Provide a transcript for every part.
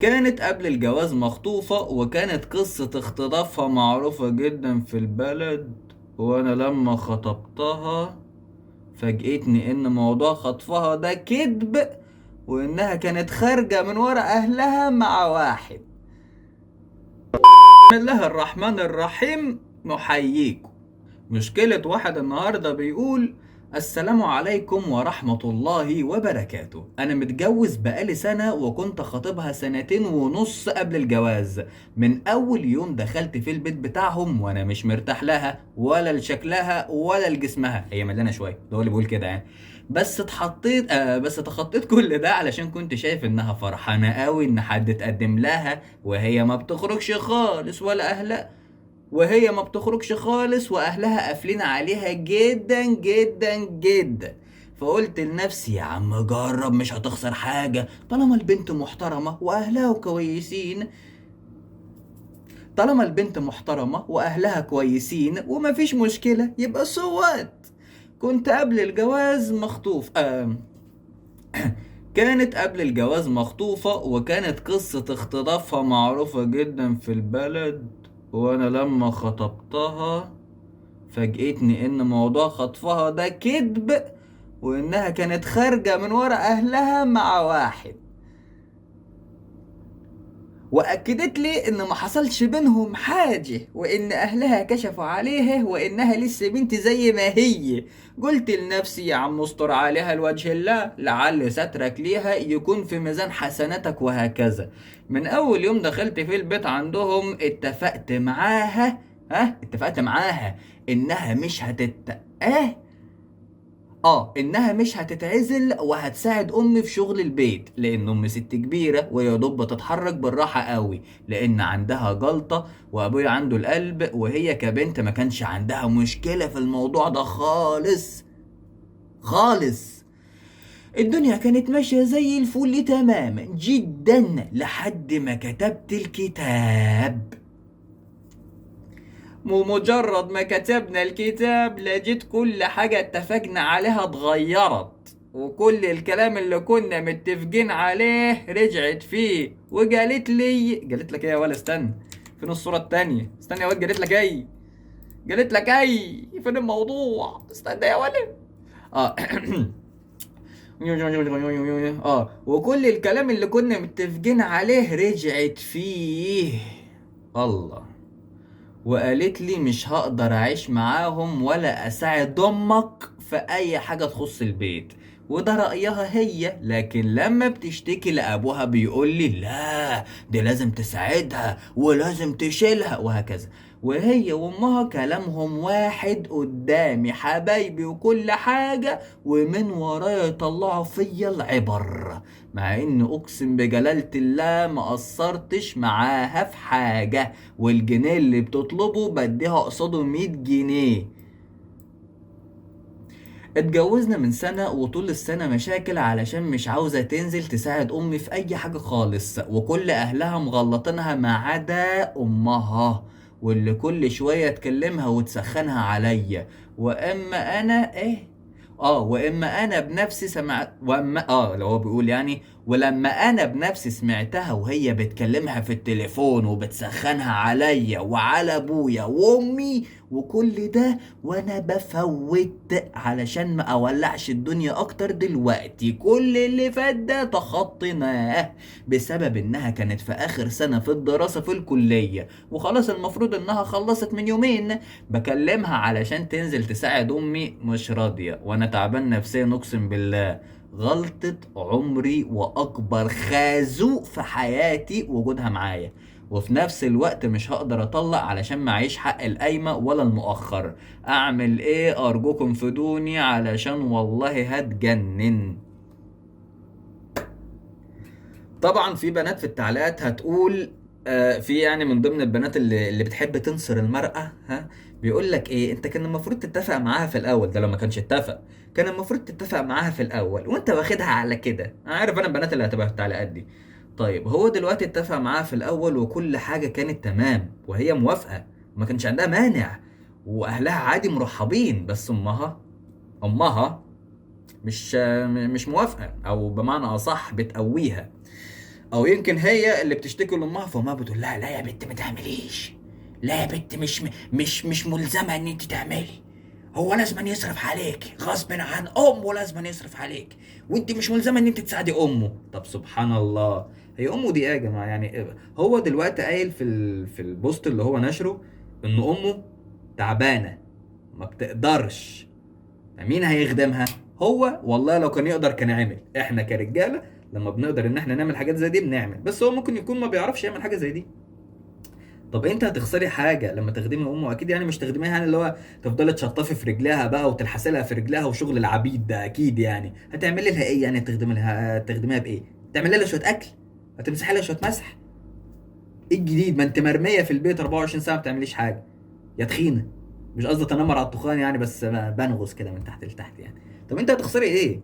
كانت قبل الجواز مخطوفة، وكانت قصة اختطافها معروفة جدا في البلد، وانا لما خطبتها فاجئتني ان موضوع خطفها ده كذب، وانها كانت خارجة من ورا اهلها مع واحد. بسم الله الرحمن الرحيم، نحييكم. مشكلة واحد النهاردة بيقول: السلام عليكم ورحمة الله وبركاته. أنا متجوز بقالي سنة، وكنت خاطبها 2.5 سنة قبل الجواز. من أول يوم دخلت في البيت بتاعهم وأنا مش مرتاح لها ولا لشكلها ولا لجسمها، هي مليانة شوية، ده هو اللي بيقول كده يعني. بس تخطيت كل ده علشان كنت شايف إنها فرحانة قوي إن حد اتقدم لها، وهي ما بتخرجش خالص ولا أهلها، وهي ما بتخرجش خالص واهلها قافلين عليها جدا جدا جدا. فقلت لنفسي يا عم جرب، مش هتخسر حاجة طالما البنت محترمة واهلها كويسين، طالما البنت محترمة واهلها كويسين ومفيش مشكلة يبقى so what. كنت قبل الجواز مخطوف كانت قبل الجواز مخطوفة، وكانت قصة اختطافها معروفة جدا في البلد، وانا لما خطبتها فاجئتني ان موضوع خطفها ده كذب، وانها كانت خارجة من ورا اهلها مع واحد، واكدت لي ان ما حصلش بينهم حاجة، وان اهلها كشفوا عليها، وانها لسه بنت زي ما هي. قلت لنفسي يا عم استر عليها لوجه الله، لعل سترك ليها يكون في ميزان حسناتك وهكذا. من اول يوم دخلت في البيت عندهم اتفقت معاها، اتفقت معاها انها مش هتت اه انها مش هتتعزل وهتساعد امي في شغل البيت، لان امي ست كبيرة ويا دوب بتتحرك بالراحة قوي، لان عندها جلطة وابويا عنده القلب، وهي كبنت ما كانش عندها مشكلة في الموضوع ده خالص خالص. الدنيا كانت ماشية زي الفل تماما جدا لحد ما كتبت الكتاب. ومجرد ما كتبنا الكتاب لجيت كل حاجة اتفقنا عليها اتغيرت، وكل الكلام اللي كنا متفقين عليه رجعت فيه. وقالت لي، قالت لك ايه يا ولا؟ استنى، فين الصورة التانية؟ استنى يا واد، قالت لك ايه؟ قالت لك ايه؟ فين الموضوع؟ استنى يا ولا. وكل الكلام اللي كنا متفقين عليه رجعت فيه. الله. وقالت لي مش هقدر اعيش معاهم ولا اساعد امك في اي حاجة تخص البيت، وده رأيها هي. لكن لما بتشتكي لابوها بيقول لي لا دي لازم تساعدها ولازم تشيلها وهكذا. وهي وامها كلامهم واحد قدامي حبايبي وكل حاجة، ومن ورايا يطلعوا فيا العبر، مع ان اقسم بجلالة الله ما قصرتش معاها في حاجة، والجنيه اللي بتطلبه بديها قصاده 100 جنيه. اتجوزنا من سنة، وطول السنة مشاكل علشان مش عاوزة تنزل تساعد أمي في أي حاجة خالص، وكل أهلها مغلطينها ما عدا أمها، واللي كل شوية تكلمها وتسخنها عليا. وإما أنا إيه؟ وإما أنا بنفسي سمع، وإما لو هو بيقول يعني، ولما أنا بنفسي سمعتها وهي بتكلمها في التليفون وبتسخنها عليا وعلى أبويا وأمي وكل ده، وأنا بفوت علشان ما أولعش الدنيا أكتر دلوقتي. كل اللي فات ده تخطيناه بسبب إنها كانت في آخر سنة في الدراسة في الكلية، وخلاص المفروض إنها خلصت من يومين. بكلمها علشان تنزل تساعد أمي مش راضية، وأنا تعبان نفسيا أقسم بالله. غلطة عمري وأكبر خازوق في حياتي وجودها معايا، وفي نفس الوقت مش هقدر أطلق علشان معيش حق القايمة ولا المؤخر. أعمل إيه؟ أرجوكم فدوني علشان والله هتجنن. طبعا في بنات في التعليقات هتقول، في يعني من ضمن البنات اللي بتحب تنصر المرأة، ها، بيقول لك ايه، انت كان المفروض تتفق معاها في الاول. ده لو ما كانش اتفق كان المفروض تتفق معاها في الاول، وانت واخدها على كده. انا عارف انا البنات اللي هتبقى في التعليقات دي. طيب هو دلوقتي اتفق معاها في الاول وكل حاجة كانت تمام وهي موافقة وما كانش عندها مانع واهلها عادي مرحبين، بس امها مش موافقة، او بمعنى اصح بتقويها. او يمكن هي اللي بتشتكي لامها، فامها بتقول لها لا يا بنت ما تعمليش، لا يا بنت مش مش مش ملزمة ان انت تعملي، هو لازم يصرف عليك غصب عن امه، لازم يصرف عليك وانت مش ملزمة ان انت تساعدي امه. طب سبحان الله، هي امه دي ايه يا جماعة؟ يعني هو دلوقتي قايل في ال post اللي هو نشره ان امه تعبانة ما بتقدرش، مين هيخدمها؟ هو والله لو كان يقدر كان عمل. احنا كرجاله لما بنقدر ان احنا نعمل حاجات زي دي بنعمل، بس هو ممكن يكون ما بيعرفش يعمل حاجة زي دي. طب انت هتخسري حاجة لما تخدمي امه؟ اكيد يعني مش تخدميها يعني اللي هو تفضلي تشطفي في رجلها بقى وتلحسي لها في رجلها وشغل العبيد ده، اكيد يعني هتعملي لها ايه؟ يعني تخدمي لها، تخدميها بايه؟ تعملي لها شوية اكل؟ هتمسحي لها شوية مسح؟ ايه الجديد؟ ما انت مرمية في البيت 24 ساعة ما بتعمليش حاجة يا تخينة. مش قصدي اتنمر على التخان يعني، بس بنغص كده من تحت لتحت يعني. طب انت هتخسري ايه؟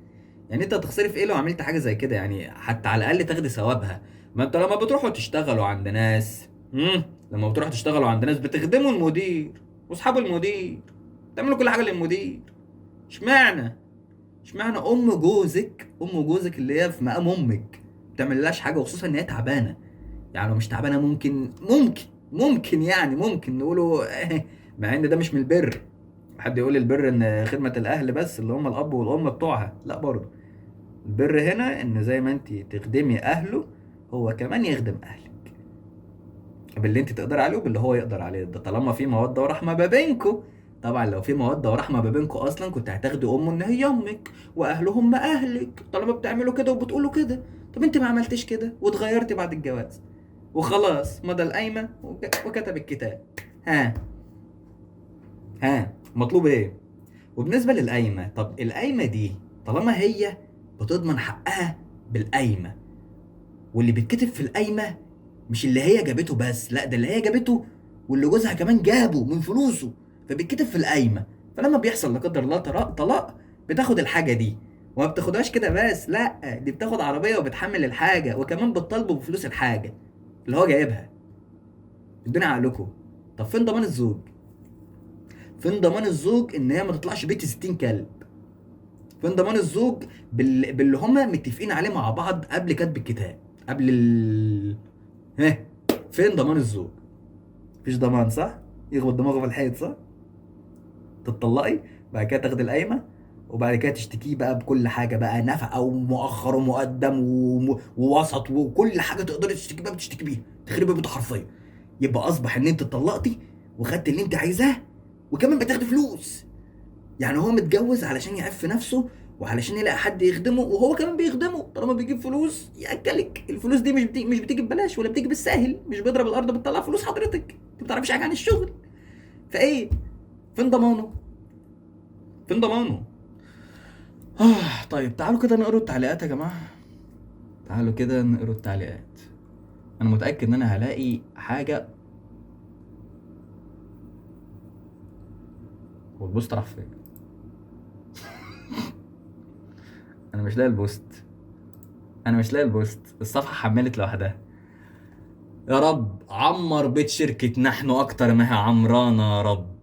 يعني انت هتخسري في ايه لو عملت حاجة زي كده؟ يعني حتى على الاقل تاخدي ثوابها. ما انت لما بتروحوا تشتغلوا عند ناس، لما بتروحوا تشتغلوا عند ناس بتخدموا المدير واصحاب المدير، تعملوا كل حاجة للمدير. اشمعنى ام جوزك، ام جوزك اللي هي في مقام امك ما بتعملهاش حاجة، وخصوصا ان هي تعبانة. يعني لو مش تعبانة ممكن ممكن ممكن يعني ممكن نقوله مع ان ده مش من البر. حد يقول البر ان خدمة الاهل بس اللي هم الاب والام بتوعها، لا برضه البر هنا ان زي ما انت تخدمي اهله هو كمان يخدم اهلك باللي انت تقدر عليه وباللي هو يقدر عليه. ده طالما في موده ورحمة ما بينكم. طبعا لو في موده ورحمة ما بينكم اصلا كنت هتاخدي امه ان هي امك واهله هم اهلك، طالما بتعملوا كده وبتقولوا كده. طب انت ما عملتيش كده واتغيرتي بعد الجواز وخلاص، مضى القايمة وكتب الكتاب. ها ها مطلوب ايه؟ وبالنسبة للقايمه، طب القايمة دي طالما هي بتضمن حقها بالقايمه، واللي بيتكتب في القايمة مش اللي هي جابته بس، لا ده اللي هي جابته واللي جوزها كمان جابه من فلوسه، فبيتكتب في القايمة. فلما بيحصل لا قدر الله طلاق بتاخد الحاجة دي، وما بتاخدهاش كده بس، لا دي بتاخد عربية وبتحمل الحاجة، وكمان بتطالبه بفلوس الحاجة اللي هو جايبها. ادوني عقلكم. طب فين ضمان الزوج؟ فين ضمان الزوج ان هي ما تطلعش بيت 60 كلب؟ فين ضمان الزوج باللي هما متفقين عليه مع بعض قبل كتب الكتاب، قبل ها؟ فين ضمان الزوج؟ مفيش ضمان، صح؟ يخبط دماغه في الحيط، صح؟ تتطلقي بعد كده تاخدي القايمة، وبعد كده تشتكيه بقى بكل حاجة بقى، نفقه ومؤخر ومقدم ووسط وكل حاجة تقدري تشتكي بقى بتشتكي بيها، تخربي بيته حرفيا. يبقى اصبح ان انت اتطلقتي وخدت اللي انت عايزاه، وكمان بتاخدي فلوس. يعني هو متجوز علشان يعف نفسه وعلشان يلاقي حد يخدمه، وهو كمان بيخدمه طالما بيجيب فلوس ياكلك. الفلوس دي مش بتيجي ببلاش ولا بتيجي بالساهل، مش بيضرب الارض بتطلع فلوس حضرتك، انت ما بتعرفيش حاجة عن الشغل. فايه؟ فين ضمانه؟ فين ضمانه؟ طيب تعالوا كده نقروا التعليقات يا جماعة، تعالوا كده نقروا التعليقات. انا متاكد ان انا هلاقي حاجة. هو ال post راح فين؟ انا مش لاقي ال post، انا مش لاقي ال post، الصفحة حملت لوحدها. يا رب عمر بيت شركة نحن اكتر ما هي عمرانه يا رب،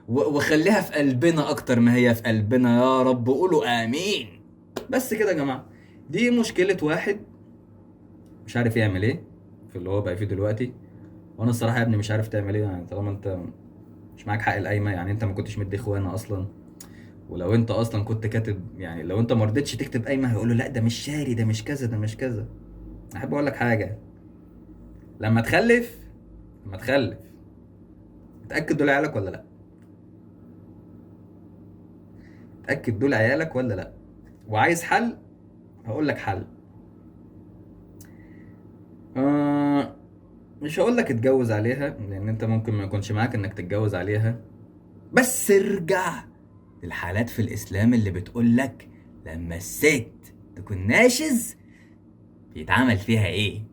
وخليها في قلبنا اكتر ما هي في قلبنا يا رب، قولوا امين. بس كده يا جماعة، دي مشكلة واحد مش عارف يعمل ايه في اللي هو بقى فيه دلوقتي. وانا الصراحة يا ابني مش عارف تعمل ايه، يعني طالما انت مش معاك حق القايمة، يعني انت ما كنتش مدي اخوانا اصلا، ولو انت اصلا كنت كاتب، يعني لو انت ما رضيتش تكتب قايمة هيقولوا لا ده مش شاري، ده مش كذا، ده مش كذا. احب اقول لك حاجة، لما تخلف اتاكد دول عيالك ولا لا، اتاكد دول عيالك ولا لا. وعايز حل هقول لك حل. مش هقول لك اتجوز عليها، لان انت ممكن ما يكونش معاك انك تتجوز عليها، بس ارجع للحالات في الاسلام اللي بتقول لك لما الست تكون ناشز بيتعمل فيها ايه.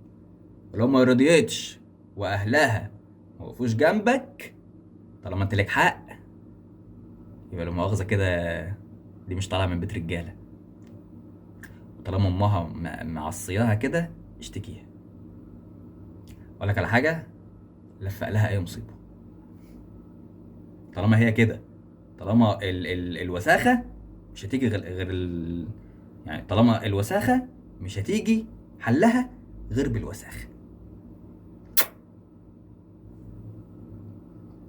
ولو ما رضيتش واهلها ما وقفوش جنبك، طالما انت لك حق يبقى لو مؤاخذة كده دي مش طالعه من بيت رجاله، وطالما امها معصياها كده اشتكيها. اقول لك على حاجة، لفق لها اي مصيبة طالما هي كده، طالما ال ال الوساخه مش هتيجي غير يعني طالما الوساخه مش هتيجي حلها غير بالوساخه.